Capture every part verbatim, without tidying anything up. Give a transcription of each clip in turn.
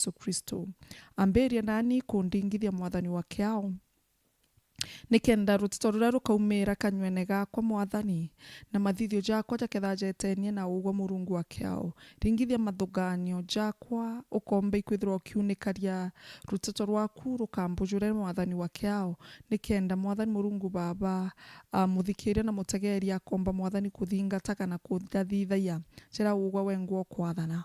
Jesu Kristo. Ambiria nani kundingithia Mwathani wa kiao, nikenda ruteto ruria rukaumira kanywene gakwa, Mwathani, na mathithio jakwa jakethira jetenie na ugwe, Murungu wa kiao. Ringithia mathuganio jakwa, ukombe ikwithirwa ukiunikaria ruteto rwaku rukambujure, Mwathani wa kiao, nikenda Mwathani Murungu Baba, a, muthikiria na mutegeeri akomba, Mwathani, kuthingata kana kuthathithagia jira ugwe wengwa ukwathana.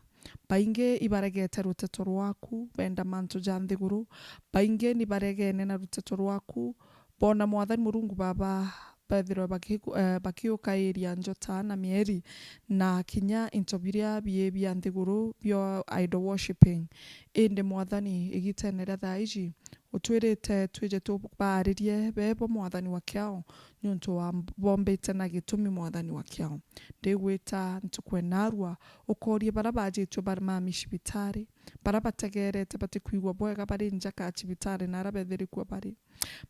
Baingi ibaregete ruteto rwaku, benda mantu ja nthiguru. Baingi ni baregene na ruteto rwaku, bona, Mwathani Murungu Baba, bethirwe bakiku-, eh, bakiukairia njota na mieri, na kinya into biria bii bia nthiguru bio idol worshipping. Indi, Mwathani, igitene ria thaa iji, utwirite twije tubaaririe bebo, Mwathani wa kiao, niuntu wa bombite na gitumi, Mwathani wa kiao. Ndigwita ntuku ya naarua, ukoorie baria baajitue bari mami cibitari, baria bategeerete batikwigua bwega bari nja ka cibitari na aria beethirikua bari,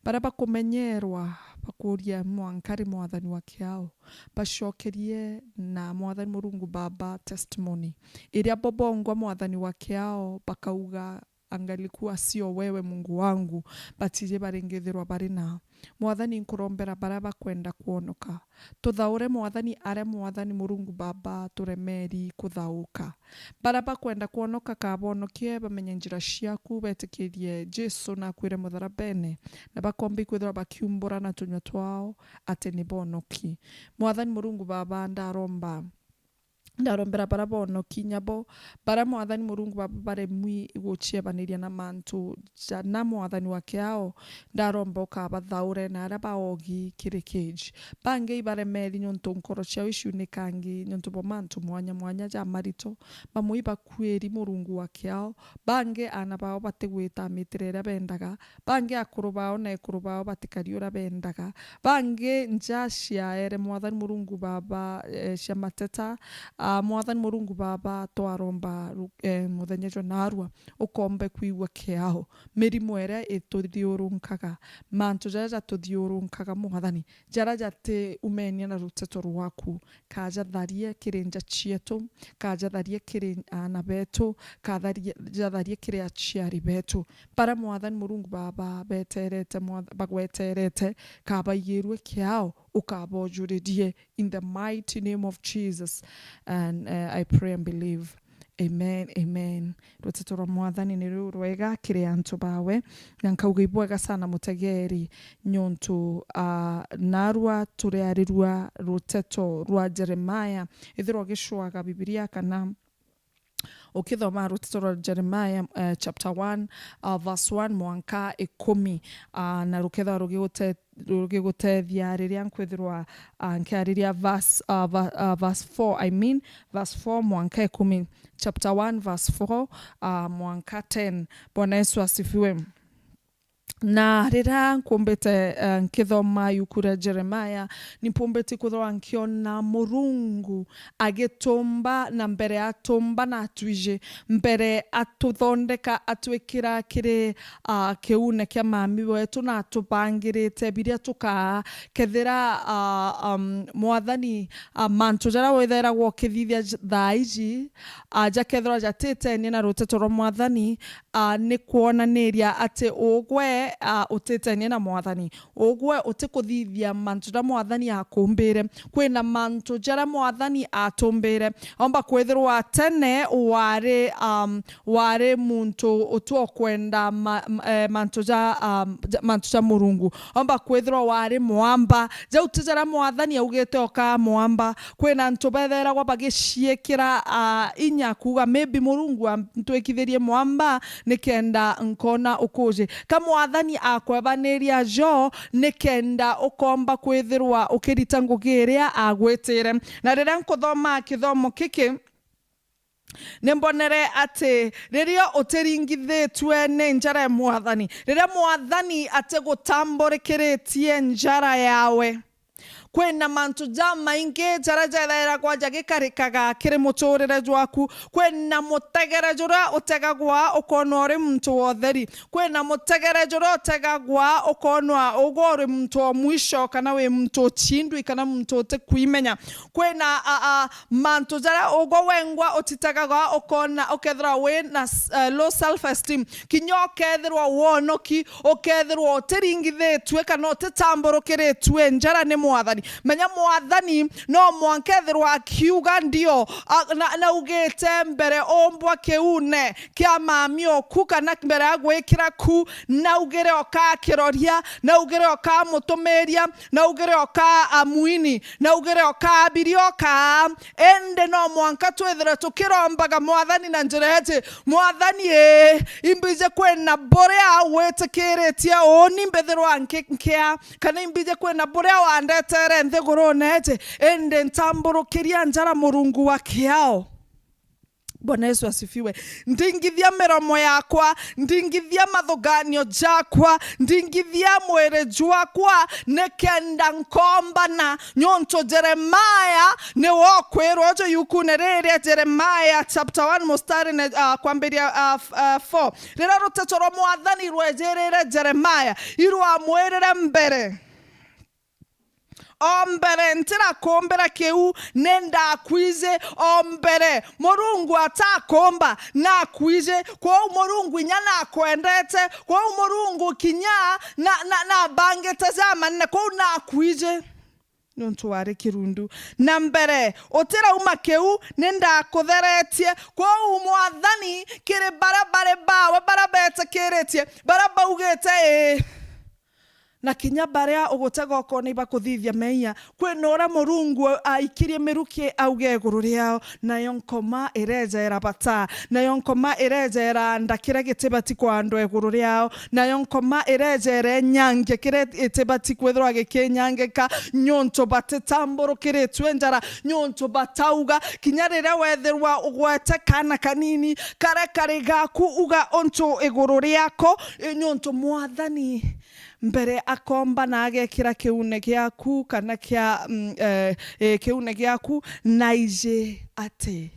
baria bakumenyeerwa bakuuria mwanka ri, Mwathani wa kiao, bacokerie na, Mwathani Murungu Baba, testimony iria bo bongwa, Mwathani wa kiao, bakauga, angalikuwa sio wewe, Mungu wangu, batiji baringithirwa bari na. Mwathani, nkurombera baria bakwenda kwonoka. Tuthaure, Mwathani, aria, Mwathani Murungu Baba, turemeri kuthauka. Baria bakwenda kwonoka, kabonokie, bamenye njira ciaku, betikirie Jesu na akwire mutharabene, na bakombe ikwithirwa bakiumbura na tunywa twao ati ni bonoki. Mwathani Murungu Baba, ndaromba Ndarombera baria bonoki nyabo, baria, Mwathani Murungu Baba, baremwi guciebaniria na mantu jana, Mwathani wa kiao, ndaromba ukabathaure na aria baogi kiri cage. Bangi ibaremeri niuntu nkoro ciao iciunikangi niuntu bwa mantu mwanya mwanya ja marito. Bamwe ibakuiri, Murungu wa kiao, bangi aana bao batigwita mitire iria bendaga, bangi akuru bao na ekuru bao batikari uria bendaga, bangi nja ciaere, Mwathani Murungu Baba, eh, cia mateta. Ah, Mwathani Murungu Baba, twaromba ru-, eh, muthenya jwa naarua, ukombe kwigua kiao, mirimo iria ituthiurunkaga, mantu jaria jatuthiurunkaga, Mwathani, jaria jatiumenia na ruteto rwaku, kajatharie kiri nja cietu, kajatharie kiri aana betu, katharie, jatharie kiri aciari betu. Baria, Mwathani Murungu Baba, beterete, Mwath-, bagweterete, kabaigirue kiao, ukabojuririe in the mighty name of Jesus. And, uh, I pray and believe. Amen, amen. Ruteto rwa Mwathani ni ruu rwega kiri antu bawe, na nkauga ibwega sana mutegeri, niuntu, ah, naarua turiarirua ruteto rwa Jeremia. Ethirwa ugicwaga Bibilia kana ukithoma ruteto rwa Jeremia, eh, chapter one, ah, verse one mwanka ikumi, ah, na rukethirwa rugigute-, rugigutethia riria nkwithirwa, ah, nkiariria verse, ah, va-, ah, verse four, I mean, verse four mwanka ikumi, chapter one, verse four, ah, mwanka ten. Bwana Yesu asifiwe. Na riria nkumbite, eh, nkithoma iuku ria Jeremia, ni mpumbite kwithirwa nkiona Murungu agitumba, na mbere atumba na atwiji, mbere atuthondeka, atwikira kiri, ah, kiune kia mami wetu, na atubangirite biria tukaa, kethira, ah, um, Mwathani, ah, mantu jaria withairagwa ukithithia j-, thaa iji, ah, jakethirwa jatitenie na ruteto rwa Mwathani, ah, ni kwonaniria ati ugwe, ah, utitenie na Mwathani. Ugwe utikuthithia mantu jaria Mwathani akumbire. Kwina mantu jaria Mwathani atumbire. Omba kwithirwa tene wari, um, wari muntu utuokwenda ma-, ma-, eh, mantu ja, um, ja, mantu ja Murungu. Omba kwithirwa wari mwamba. Jau ti jaria Mwathani augite ukaa mwamba. Kwina antu bethairagwa bagiciikira, ah, inya kuuga, "Maybe Murungu antwikithirie mwamba nikenda nkona ukuji." Ka Mwathani akwebaniria jo nikenda ukomba kwithirwa ukirita ngugi iria agwitire. Na riria nkuthoma kithomo kiki, ni mbonere ati riria utiringithitue ni njara ya Mwathani, riria Mwathani atigutamburikiritie njara yawe, Kwina mantu jamaingi jaria jethairagwa jagikarikaga kiri muturire jwaku. Kwina mutegere juria utegagwa ukonwa uri muntu wa utheri. Kwina mutegere juria utegagwa ukonwa ugwe uri muntu wa mwisho, kana wi muntu uchindwi, kana muntu utikwimenya. Kwina, a, a, mantu jaria ugwe wengwa utitegaga ukona, ukethirwa wi na s-, eh, low self esteem, kinya ukethirwa wonoki, ukethirwa utiringithitue kana utitamburukiritue njara ni Mwathani. Menya Mwathani no mwanka ethirwa akiuga ndio, a, na, naugite mbere umbwa kiune kia mami oku kana mbere ya gwikira ku, naugire oka kiroria, naugire oka mutumiria, naugire oka amwini, naugire oka abiria oka. Indi no mwanka twithire tukirombaga Mwathani na njira iji, Mwathani ii, imbiji kwina buria witikiritie uuni mbithirwa nki-, nkia, kana imbiji kwina buria wandetere nthigurune iji, indi ntamburukiria njara Murungu wa kiao. Bwana Yesu asifiwe. Ndingithia miromo yakwa, ndingithia mathuganio jakwa, ndingithia mwiri jwakwa, nikenda nkombana. Niuntu Jeremaya niwe ukwirwa uju yukune riri ria Jeremaya chapter one mustari ni, ah, kwambiria, ah, f-, ah, four. Riria ruteto rwa Mwathani rwejirire Jeremaya, irwamwirire mbere. O mbere ntirakumbira kiu, ni ndakwiji. O mbere Murungu atakumba, nakwiji. Kwou Murungu inya nakwendete. Kwou Murungu kinya na, na, nabangite jamanene. Kwou nakwiji. Niuntu wari kirundu. Na mbere utirauma kiu, ni ndakutheretie. Kwou Mwathani, kiri baria bari bawe, baria betikiritie, baria baugite ii, na kinya baria ugutega ukona ibakuthithia meeyia, kwina uria Murungu aikirie miruki auge iguru riao, nayo nkoma ireja irabata, nayo nkoma ireja iranda kiria gitibati kwandwa iguru riao, nayo nkoma ireja irenyangia kiria itibati kwithirwa gikinyangika, niuntu batitamburukiritue njara, niuntu batauga. Kinya riria wethirwa ugwete kaana kanini karia kari gaku, uga untu iguru riako, i niuntu Mwathani mbere akomba na agekira kiune giaku kana kia, mm, eh, eh, kiune giaku, naiji ati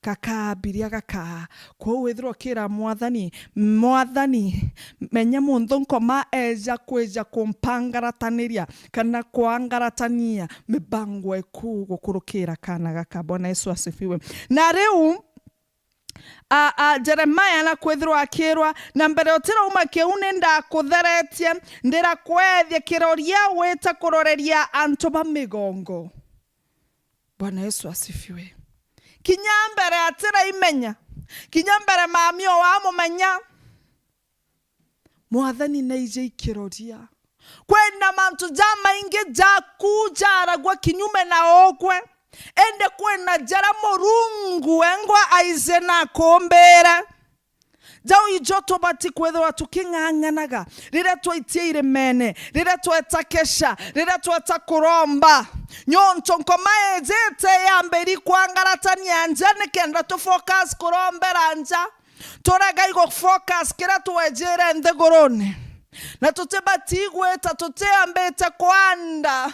gakaambiria gakaa. Kwou withirwa ukira Mwathani, Mwathani, menya munthu nkoma eja kwija kumpangarataniriria kana kwangaratania mibango eku gukurukira kaana gaka. Bwana Yesu asifiwe. Na riu, a, a, Jeremaya na kwithirwa akirwa, na mbere utirauma kiu ni ndakutheretie, ndirakwethia kiroria wite kuroreria antu ba migongo. Bwana Yesu asifiwe. Kinya mbere atiraimenya, kinya mbere mami o wamumenya, Mwathani naije ikiroria. Kwina mantu jamaingi jaku jaragwa kinyume na ukwe, indi kwina jaria Murungu wengwa aije na akumbire. Jau ijo tubati kwithirwa tuking'ang'anaga riria twaitia irimene, riria tweta kesha, riria tweta kuromba. Niuntu nkoma ijite yambiri kwangaratania nja nikenda tu focus kurombera nja. Turegai gu focus kiria twejire nthigurune. Na tutibati gwita tutiambite kwanda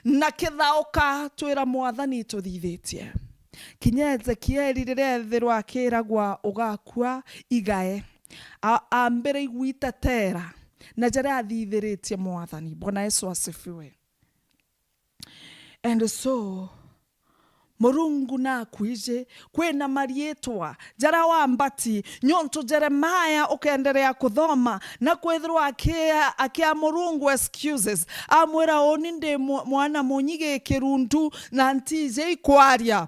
na kithauka twira Mwathani tuthithitie. Kinya Ezekieli riria ethirwa akiragwa ugakua igae, a-, ambire igwitetera na jaria athithiritie Mwathani. Bwana Yesu asifiwe. And so, Murungu nakwiji, kwina mariitwa jaria wambati, niuntu Jeremaya ukenderea kuthoma na kwithirwa akia, akia Murungu excuses. Amwira, uni ndi mu-, mwana munyi gi kirundu na ntiji ikwaria.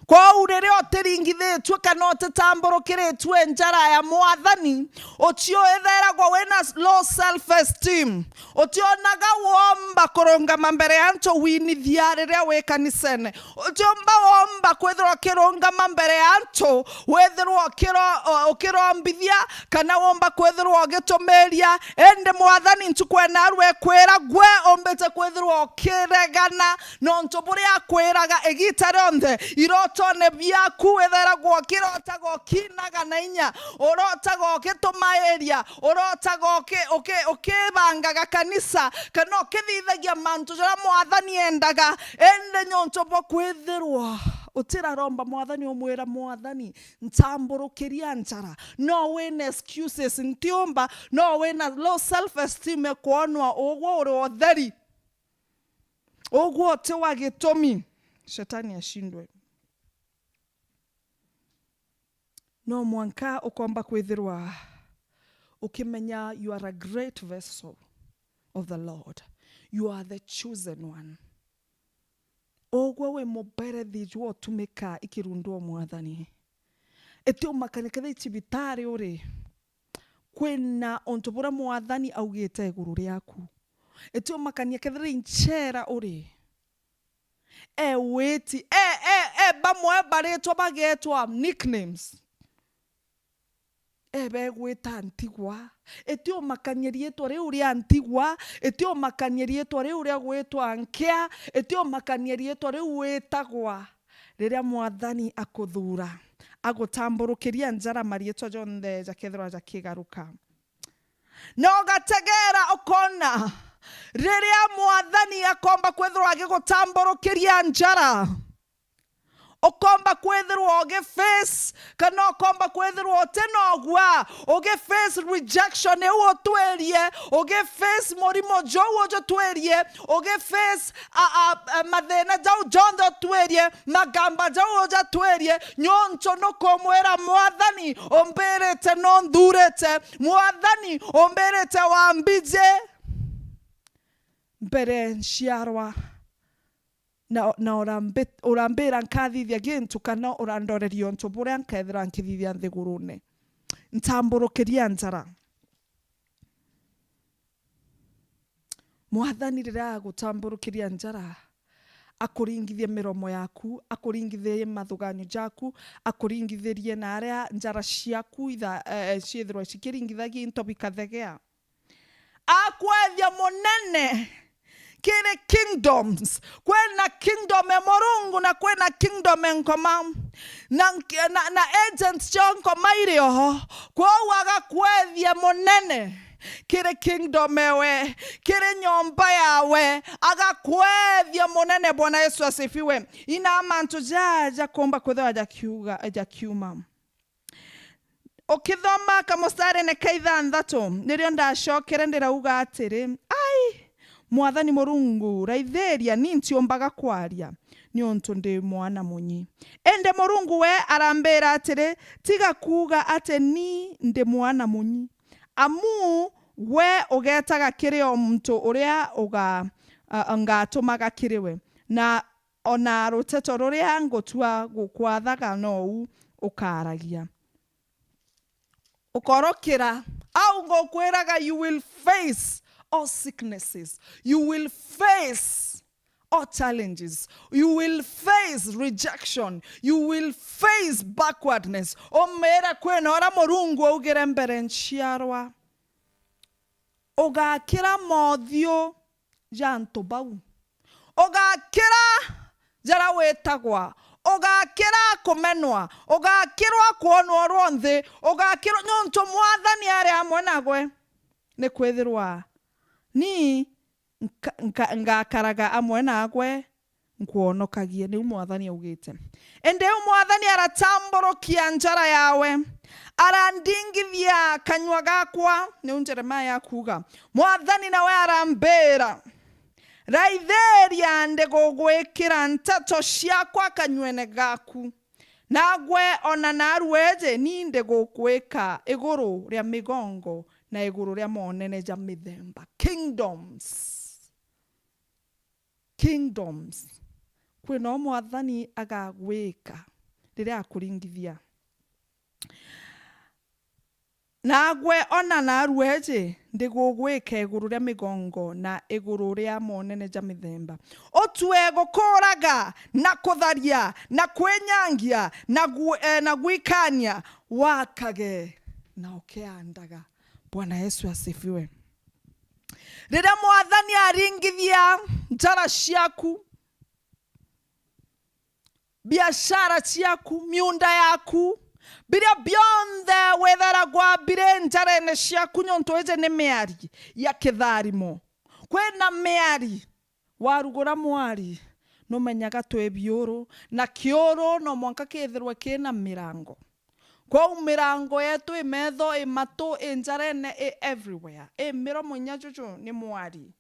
Kwou riria utiringithitue kana utitamburukiritue njara ya Mwathani, utio itheragwa wina low self esteem. Utionaga womba kurungama mbere ya antu winithia riria wi kanisene. Utiumba womba kwithirwa ukirungama mbere ya antu withirwa ukiro-, ukirombithia kana womba kwithirwa ugitumiria. Indi Mwathani ntuku ya narua ekwira gwe umbite kwithirwa ukiregana nontu buria akwiraga igita rionthe, iroto biritone biaku, withairagwa ukirota gukinaga na inya, urotaga ugitumairia, urotaga uki-, uki-, ukibangaga kanisa, kana ukithithagia mantu jaria Mwathani endaga, indi niuntu bwa kwithirwa utiraromba Mwathani, umwira, "Mwathani, ntamburukiria njara." No wina excuses, "Ntiumba." No wina low self esteem, ikwonwa ugwe uri utheri. Ugwe uti wa gitumi, Shetani ashindwe. No mwanka ukomba kwithirwa ukimenya you are a great vessel of the Lord. You are the chosen one. Ugwe wi muberethi jwa utumika ikirundwa Mwathani. Itiumakania kethira i cibitari uri, kwina untu buria Mwathani augite iguru riaku. Itiumakania kethira i nchera uri, e witi, e, e, e bamwe baritwa bagetwa nicknames. E begwita ntigwa. Itiumakania riitwa riu ria ntigwa, itiumakania riitwa riu ria gwitwa nkia, itiumakania riitwa riu witagwa. Riria Mwathani akuthuura, agutamburukiria njara, mariitwa jonthe jakethirwa jakigaruka. Na ugategeera ukoona, riria Mwathani akomba kwithirwa agigutamburukiria njara, ukomba kwithirwa ugiface, kana ukomba kwithirwa uti na ugwa, ugiface rejection iu utwirie, ugiface murimo juu ujutwirie, ugiface a, a, a, mathina jau jonthe utwirie, magamba jau ujatwirie, niuntu nukumwira, "Mwathani, umbirite na unthuurite. Mwathani, umbirite wambiji mbere nciarwa." Na, na urambi-, urambira nkathithia gintu, kana urandoreria untu buria nkethira nkithithia nthigurune. Ntamburukiria njara. Mwathani riria agutamburukiria njara, akuringithie miromo yaku, akuringithirie mathuganio jaku, akuringithirie na aria njara ciaku itha-, eh, ciithirwa cikiringithagia into bikathegea. Akwethia munene kiri kingdoms. Kwina kingdom e Murungu na kwina kingdom e nkoma. Na, na, na agents cia nkoma iri oho. Kwou agakwethia munene kiri kingdom ewe, kiri nyomba yawe, agakwethia munene. Bwana Yesu asifiwe. Ina mantu jaja kumba kwithirwa jakiuga, jakiuma. Ukithoma kamustarine ka ithanthatu, nirio ndacokere ndirauga atiri, "Ai, Mwathani Murungu, raithiria, ni ntiumbaga kwaria, niuntu ndi mwana munyi." Indi Murungu we arambira atiri, "Tiga kuuga ati ni ndi mwana munyi, amu we ugeetaga kiri o muntu uria uga-, a-, ngatumaga kiri we, na ona ruteto ruria ngutua gukwathaga nou ukaragia." Ukorokira, au ngukwiraga, you will face all sicknesses, you will face all challenges, you will face rejection, you will face backwardness. Umire kwina uria Murungu augire mbere nciarwa. Ugakira mothiu ja antu bau. Ugakira jaria witagwa, ugakira kumenwa, ugakirwa kwonwa urwo nthi, ugakirwa, niuntu Mwathani ari amwe nagwe. Ni kwithirwa ni nka-, nka-, ngakaraga amwe nagwe, nkwonokagie, niu Mwathani augite. Indi u Mwathani aratamburukia njara yawe, arandingithia kanyua gakwa, niu Jeremia akuuga. Mwathani nawe arambira, "Raithiria, ndigugwikira nteto ciakwa kanyuene gaku, nagwe ona narua iji ni ndigukwika iguru ria migongo na iguru ria monene ja mithemba." Kingdoms. Kingdoms. Kwina o Mwathani agagwika riria akuringithia. Nagwe ona narua iji ndigugwika iguru ria migongo na iguru ria monene ja mithemba. Utue gukuuraga na kutharia na kwinyangia na gu-, eh, na gwikania, wakage na ukiandaga. Bwana Yesu asifiwe. Riria Mwathani aringithia njara ciaku, biashara ciaku, miunda yaku, biria bionthe witharagwa biri njarene ciaku, niuntu iji ni miari ya kitharimo. Kwina miari, warugura mwari, numenyaga twi biuru, na kiuru no mwanka kithirwe kina mirango. Kwou mirango yetu, i metho, i matu, i njarene, i everywhere, i miromo inya juju ni mwari.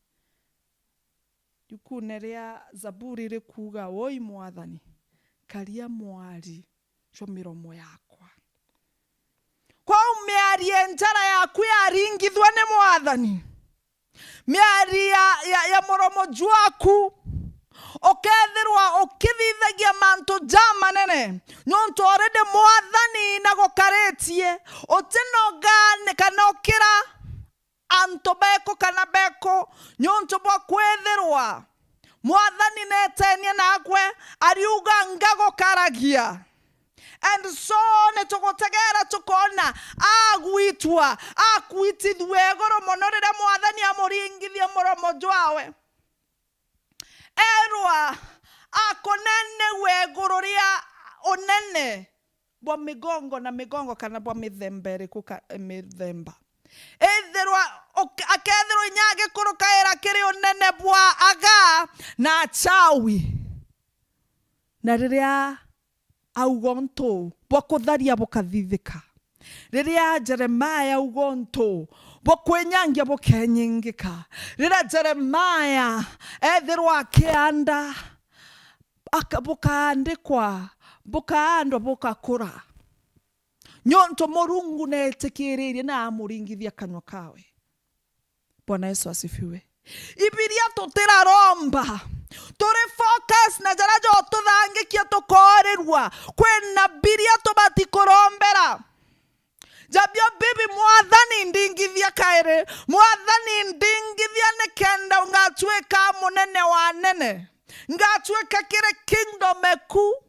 Yukune ria Zaburi rikuuga, "Woi Mwathani, karia mwari jwa miromo yakwa." Kwou miari ya njara yaku yaringithua ni Mwathani. Miari ya, ya, ya muromo jwaku, ukethirwa ukithithagia mantu jamanene, niuntu already Mwathani nagukaritie, utinoga ni kana ukira antu beku kana beku, niuntu bwa kwithirwa Mwathani neetenie naagwe, ariuga, "Ngagukaragia." And so, nitugutegeera tukoona agwitwa, akwitithua iguru mono riria Mwathani amuringithia muromo jwawe. Erwa, akunenegua iguru ria unene bwa migongo na migongo, kana bwa mithemba iriku ka-, mithemba. Ethirwa uk-, akethirwa inya agikurukaira kiri unene bwa aga na achawi. Na riria auga untu bwa kutharia bukathithika, riria Jeremia auga untu bwa kwinyangia bukenyingika, riria Jeremia ethirwa akianda, aka-, bukaandikwa, bukaandwa, bukakura. Niuntu Murungu neetikiririe na amuringithia kanua kawe. Bwana Yesu asifiwe. Ibiria tutiraromba. Turi focus na jaria jotuthangikia tukoorirua. Kwina biria tubati kurombera. Jabio bibi, "Mwathani, ndingithia kairi. Mwathani, ndingithia nikenda ngatwika munene wa anene. Ngatwika kiri kingdom eku."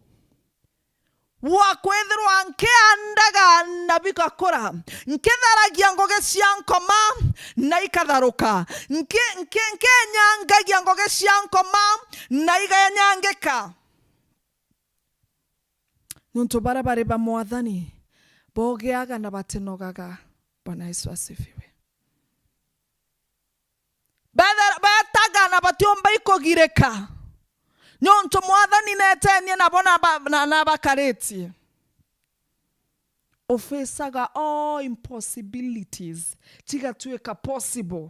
Bwa kwithirwa nkiandaga na bigakura, nkitharagia ngugi cia nkoma na ikatharuka, nki-, nki-, nkinyangagia ngugi cia nkoma na ikanyangika. Niuntu baria bari ba Mwathani bogiaga na batinogaga. Bwana Yesu asifiwe. Betha-, betaga na batiumba ikugirika, niuntu Mwathani neetenie nabo na ba-, na, na bakaritie. Ufacaga all impossibilities cigatwika possible.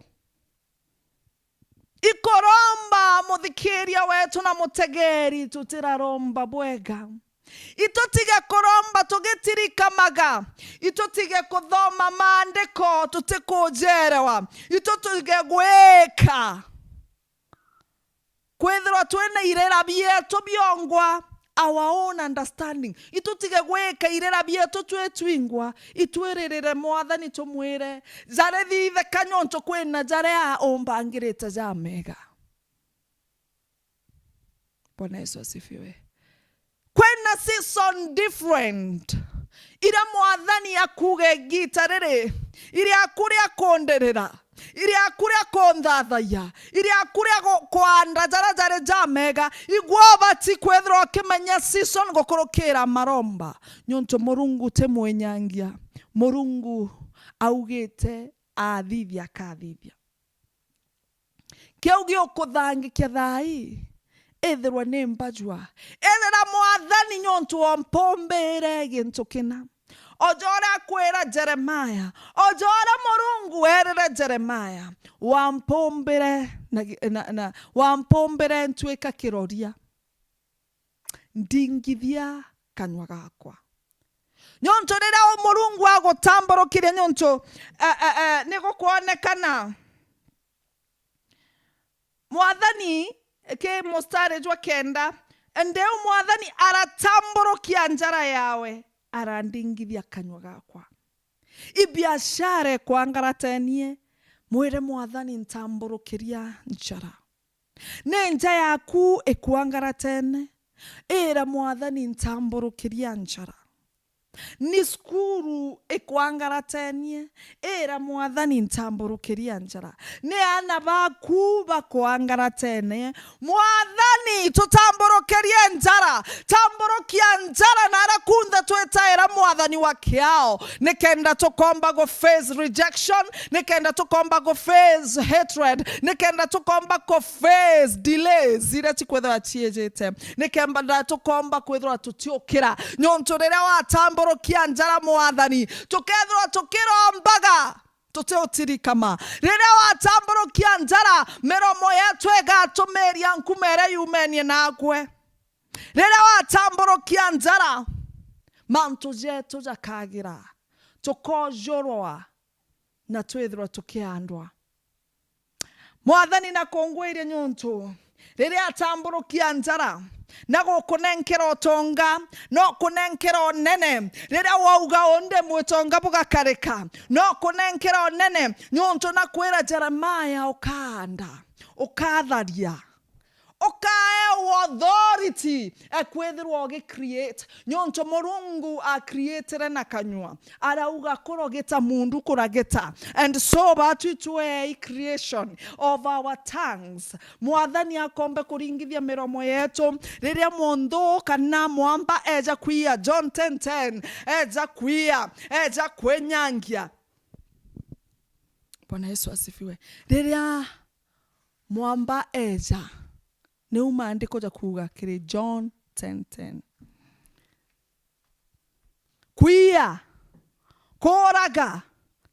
Ikuromba, muthikiria wetu na mutegeeri, tutiraromba bwega. Itutige kuromba tugitirikamaga. Itutige kuthoma maandiko tutikujerewa. Itutige gwika. Kwithirwa twina irira bietu biongwa, our own understanding. Itutige gwika irira bietu twi twingwa. Itwiririre Mwathani, tumwire, "Jarithitheka, niuntu kwina jaria umbangirite jamega." Bwana Yesu asifiwe. Kwina season different iria Mwathani akuuga igiita riri, iriaku ria kundirira, iriaku ria kunthathayia, iriaku ria gu-, kwanda jaria jari jamega. Igwe ubati kwithirwa ukimenya season gukurukira maromba, niuntu Murungu ti mwinyangia. Murungu augite athithia, akathithia. Kiu giukuthangikia thaa ii, ithirwa ni mbajua. Ithira Mwathani, niuntu wampumbire gintu kina. O ja uria akwira Jeremia, o ja uria Murungu erire Jeremia, "Wampumbire na gi-, na, na, wampumbire ntwika kiroria. Ndingithia kanua gakwa." Niuntu riria u-, Murungu agutamburukirie, niuntu, eh, eh, eh, ni gukwonekana Mwathani, ki mustari jwa kenda, ndiu Mwathani aratamburukia njara yawe, arandingithia kanua gakwa. I biashara ikwangaratenie, mwire Mwathani, ntamburukiria njara. Ni nja yaku ikwangaratene, ira Mwathani, ntamburukiria njara. Ni cukuru ikwangaratenie, ira Mwathani, ntamburukiria njara. Ni aana baku bakwangaratene. Mwathani, tutamburukirie njara. Tamburukia njara na aria kunthe twitaira, Mwathani wa kiao, nikenda tukomba gu face rejection, nikenda tukomba gu face hatred, nikenda tukomba gu face delays iria cikwithirwa ciijite, nikenda tukomba kwithirwa tutiukira. Nontu riria watamburukia njara, Mwathani, tukethirwa tukirombaga tutiutirikama. Riria watamburukia njara, miromo yetu igatumiria nkuma iria yumenie naagwe. Riria watamburukia njara, mantu jetu jakagira, tukojurwa na twithirwa tukiandwa. Mwathani, na kungwiria niuntu riria atamburukia njara, na gukunenkera utonga, no kunenkera unene. Riria wauga, "Undi mwitonga bugakarika," no kunenkera unene, niuntu nakwira Jeremia, ukaanda, ukatharia, ukaewa authority ekwithirwa ugi create. Niuntu Murungu a creatire na kanyua, arauga, "Kurogita mundu kuragita." And so batwi twei creation of our tongues. Mwathani akombe kuringithia miromo yetu riria munthu kana mwamba eja kwia, John ten ten, eja kwia, eja kwinyangia. Bwana Yesu asifiwe. Riria mwamba eja, niu maandiko ja kuuga kiri John ten ten. Kwia, kuuraga,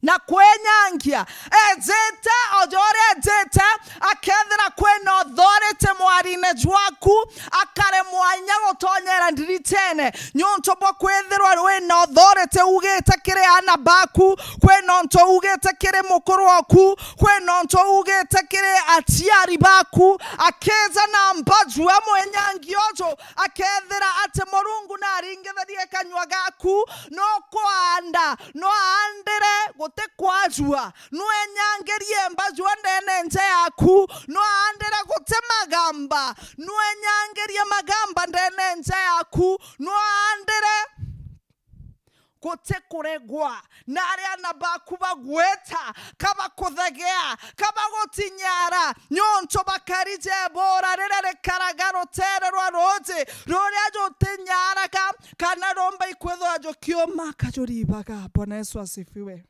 na kwinyangia. Ejite, o juria ejite, akethira kwina authority mwariine jwaku, akare mwanya gutonyera ndiritene, niuntu bwa kwithirwa wina authority uugite kiri aana baku, kwina untu uugite kiri mukuru oku, kwina untu uugite kiri aciari baku, akija na mbaju amwinyangia uju, akethira ati Murungu naringithirie kanyua gaku, nukwaanda, nwaandire guti kwajua, nwenyangirie mbajua ndene nja yaku, nwaandire guti magamba, nwenyangirie magamba ndene nja yaku, nwaandire guti kuregwa, na aria aana baku bagwita, ka bakuthegea, ka bagutinyara, niuntu bakari jebura riria rikaraga rutere rwa ruuji ruria jutinyaraga, kana rumba ikwithwa jukiuma kajuribaga. Bwana Yesu asifiwe.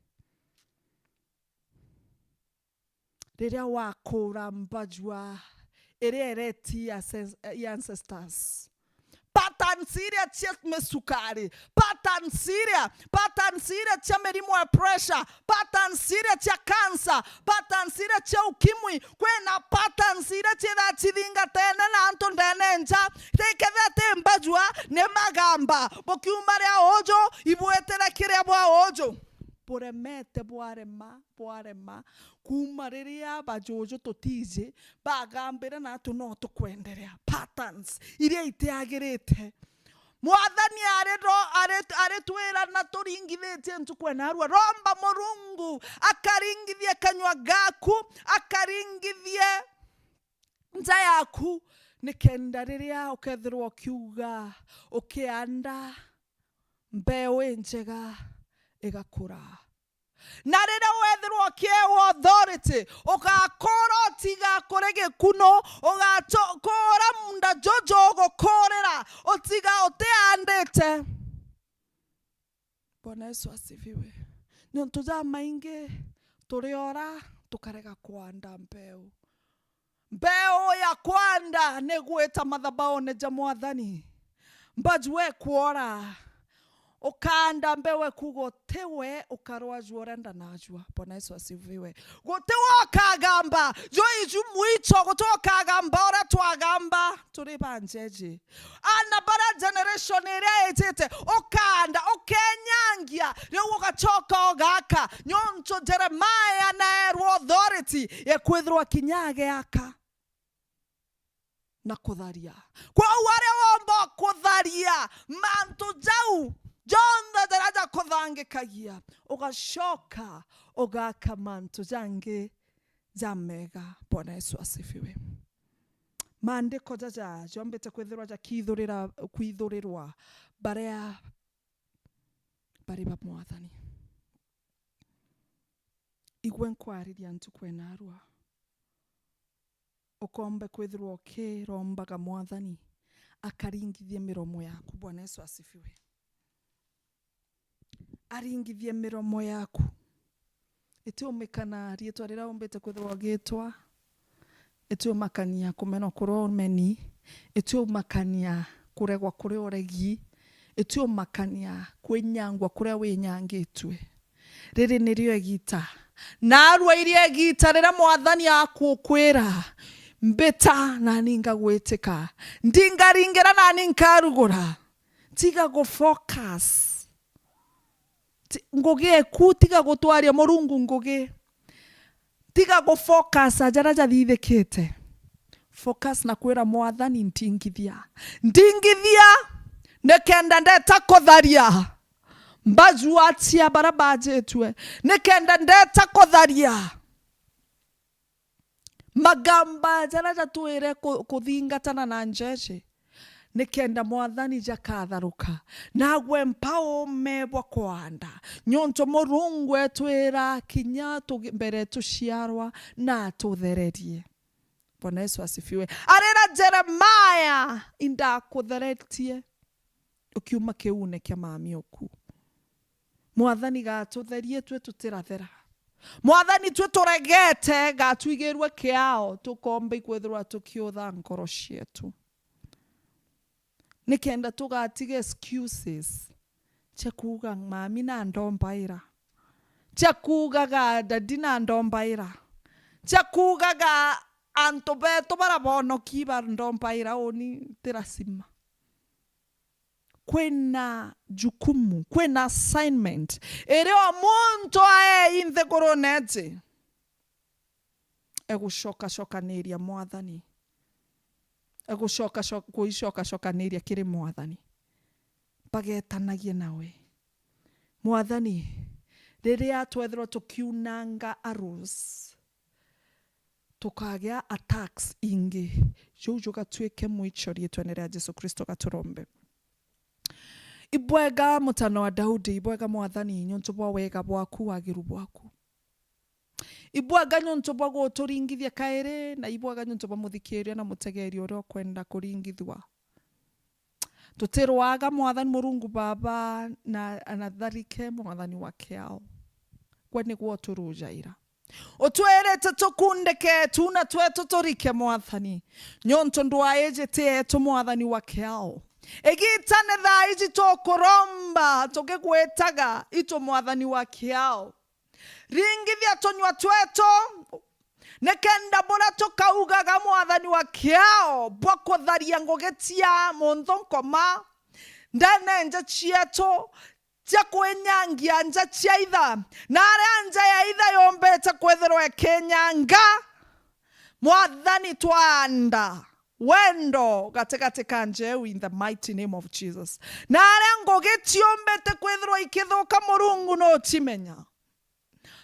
Riria wakuura mbajua iria ireti ya ses-, ya ancestors. Patterns iria cia misukari, patterns iria, patterns iria cia mirimu ya pressure, patterns iria cia cancer, patterns iria cia ukimwi, kwina patterns iria ciithaa cithingatene na antu ndene nja. Rikethira ti mbajua, ni magamba. Bukiuma ria uju, ibwitire kiria bwa uju. Buremete bwarema, bwarema, kuuma riria bajuju tutiji, bagambire na tu no tukwenderea. Patterns iria itiagirite. Mwathani ari ro-, ari, aritwira na turingithitie ntuku ya narua. Romba Murungu akaringithie kanyua gaku, akaringithie nja yaku, nikenda riria ukethirwa ukiuga, ukianda mbeu injega igakura. Na riria wethirwa ukiewa authority, ugakuura utiga kuri gikunu, ugakuura munda juju ugukuurira, utiga utiandite. Bwana Yesu asifiwe. Niuntu jamaingi turiora tukarega kwanda mbeu. Mbeu ya kwanda ni gwita mathabaune ja Mwathani. Mbaju ekwora, ukaanda mbeu ekuuga uti we ukarwajua uria ndanajua. Bwana Yesu asifiwe. Guti we ukagamba, jo iju mwicho, guti we ukagamba uria twagamba turi banjeji. Aana baria generation iria ijite, ukaanda, ukenyangia, riu ugacoka ugaka, niuntu Jeremia naerwa authority ya kwithirwa kinya agiaka na kutharia. Kwou aria womba kutharia mantu jau jonthe jaria jakuthangikagia, ugacoka ugaka mantu jangi jamega. Bwana Yesu asifiwe. Maandiko jaja jombite kwithirwa jakiithurira, kwithurirwa baria bari ba Mwathani. Igwe nkwariria ntuku enarua. Ukombe kwithirwa ukirombaga Mwathani akaringithie miromo yaku. Bwana Yesu asifiwe. Aringithie miromo yaku. Itiumikana riitwa riria umbite kwithirwa ugitwa. Itiumakania kumenwa kuria umeni. Itiumakania kuregwa kuria uregi. Itiumakania kwinyangwa kuria winyangitue. Riri nirio igiita. Narua iria igiita riria Mwathani akukwira, "Mbita, nani ngagwitika. Ndingaringira, nani nkarugura." Tiga gu focus. Ti-, ngugi eku, tiga gutwaria Murungu ngugi. Tiga gu focus a jaria jathithikite. Focus na kwira Mwathani, "Ndingithia. Ndingithia, nikenda ndeta kutharia mbajua cia baria mbajitue. Nikenda ndeta kutharia magamba jaria jatwire ku-, kuthingatana na njeje. Nikenda Mwathani jakatharuka. Nagwe mpa uume bwa kwanda. Niuntu Murungu etwira kinya tugi-, mbere tuciarwa na atuthererie." Bwana Yesu asifiwe. Arira Jeremaya, "Indakutheretie ukiuma kiune kia mami uku." Mwathani gatutherie twe tutirathera. Mwathani twe turegete gatwigirue kiao tukomba ikwithirwa tukiutha nkoro cietu. Nikenda tugatiga excuses cia kuuga mami na ndombaira, cia kuugaga dadi na ndombaira, cia kuugaga antu betu bara bonoki ba ndombaira, uni ti lazima. Kwina jukumu, kwina assignment iria o muntu aei nthigurune iji. Egucokacokaniria Mwathani. Egucokaco-, kuicokacokaniria kiri Mwathani. Bagetanagie nawe. Mwathani, riria twethirwa tukiunanga arrows, tukagia attacks ingi, juu jugatuike mwicho riitwene ria Jesu Kristo gaturombe. Ibwega mutano wa Daudi, ibwega Mwathani, niuntu bwa wega bwaku, wagiru bwaku. Ibwega niuntu bwa guturingithia kairi, na ibwega niuntu bwa muthikiria na mutegeri uria ukwenda kuringithua. Tutirwaga Mwathani Murungu Baba na, na tharike Mwathani wa kiao. Gwe nigwe uturujaira. Utwirite tukundike tu na twetu turike Mwathani. Niuntu ndwaa iji ti yetu Mwathani wa kiao. Igita ni thaa iji tukuromba tukigwitaga itu Mwathani wa kiao. Ringithia tunyua twetu, nikenda buria tukaugaga Mwathani wa kiao bwa kutharia ngugi cia muntu nkoma ndene nja cietu, cia kwinyangia nja cia itha, na aria nja ya itha yumbite kwithirwa ikinyanga. Mwathani, twanda wendo gatigati ka nja iu in the mighty name of Jesus. Na aria ngugi ciumbite kwithirwa ikithuka, Murungu nucimenya.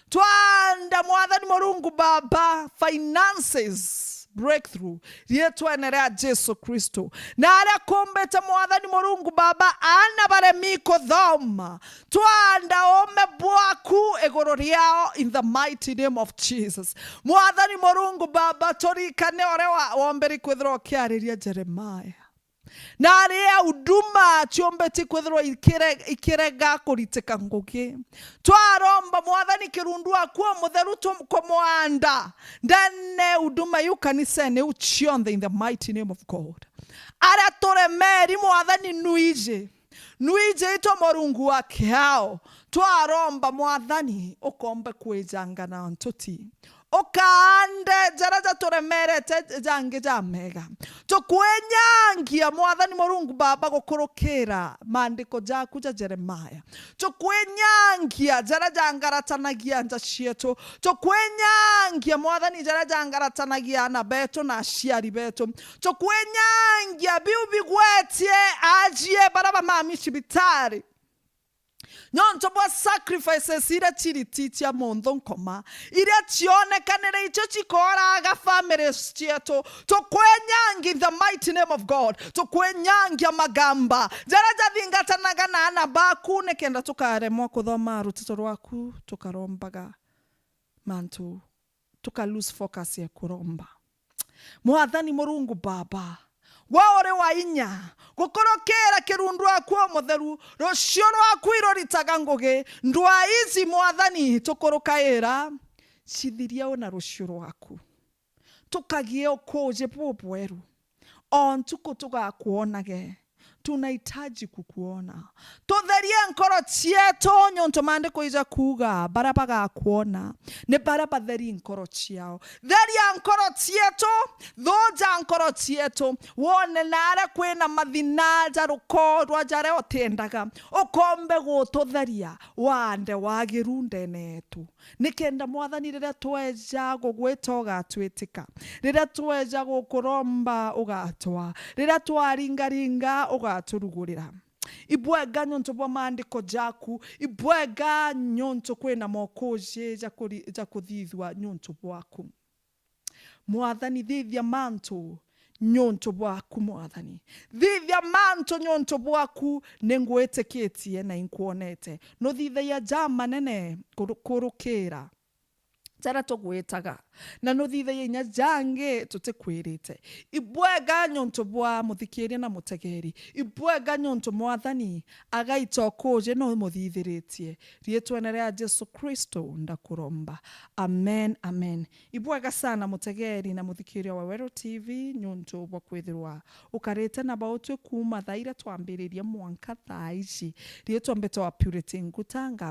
Twanda Mwathani Murungu Baba, finances breakthrough, riitwene ria Jesu Kristo. Na aria kumbite Mwathani Murungu Baba, aana baremi kuthoma, twanda uume bwaku iguru riao in the mighty name of Jesus. Mwathani Murungu Baba, turikane uria wa-, womberi kwithirwa ukiariria Jeremiah. Na aria huduma ciumbiti kwithirwa ikire-, ikirega kuritika ngugi, twaromba Mwathani kirundu waku umutheru tu-, kumwanda ndene huduma iu kanisene iu cionthe in the mighty name of God. Aria turemeri Mwathani nwiji, nwiji itu Murungu wa kiao, twaromba Mwathani ukombe kwijanga na ntuti. Ukaande jaria jaturemerete jangi ja mega. Tukwinyangia, Mwathani Murungu Baba, gukurukira maandiko jaku ja Jeremaya. Tukwinyangia jaria jangaratanagia nja cietu. Tukwinyangia, Mwathani, jaria jangaratanagia aana betu na aciari betu. Tukwinyangia biu bigwetie ajie baria ba mami cibitari. Nontu bwa sacrifices iria ciriti cia munthu nkoma, iria cionekanire icio cikoraga families cietu, tukwenyangi in the mighty name of God, tukwenyangia magamba jaria jathingatanaga na ana baku, nikenda tukaremwa kuthoma rutito rwaku tukarombaga mantu, tuka lose focus ya kuromba. Mwathani Murungu Baba, we uri wa inya, gukurukira kirundu aku umutheru, rucio rwaku iruritaga ngugi, ndwaa ici Mwathani tukurukaira, cithirie una rucio rwaku. Tukagie ukuuji bubweru. O ntuku tugakuonage. Tunahitaji kukuona. Tutherie nkoro cietu, niuntu maandiko ija kuuga, baria bagakuona ni baria batheri nkoro ciao. Theria nkoro cietu, thuja nkoro cietu, wone naria kwina mathina ja rukorwa jaria utendaga, ukombe gututheria, wande wagiru ndene yetu. Nikenda Mwathani, riria tweja gugwita ugatwitika, riria tweja gukuromba ugatwaa, riria twaringaringa ugaturugurira. Ibwega niuntu bwa maandiko jaku, ibwega niuntu kwina mokuji ja kuri-, ja kuthithua niuntu bwaku. Mwathani, thithia mantu niuntu bwaku, Mwathani. Thithia mantu niuntu bwaku, ningwitikitie na inkwonete. Nuthithagia ja manene kuru-, kurukira jaria tugwitaga, na nuthithagia inya jangi tutikwirite. Ibwega niuntu bwa muthikiria na mutegeri. Ibwega niuntu Mwathani agaita ukuji na umuthithiritie. Riitwene ria Jesu Kristo ndakuromba. Amen, amen. Ibwega sana mutegeri na muthikiria wa Weru T V niuntu bwa kwithirwa ukarite na bautwi kuuma thaa iria twambiririe mwanka thaa ici. Riitwa mbitwa Purity Nguta, nga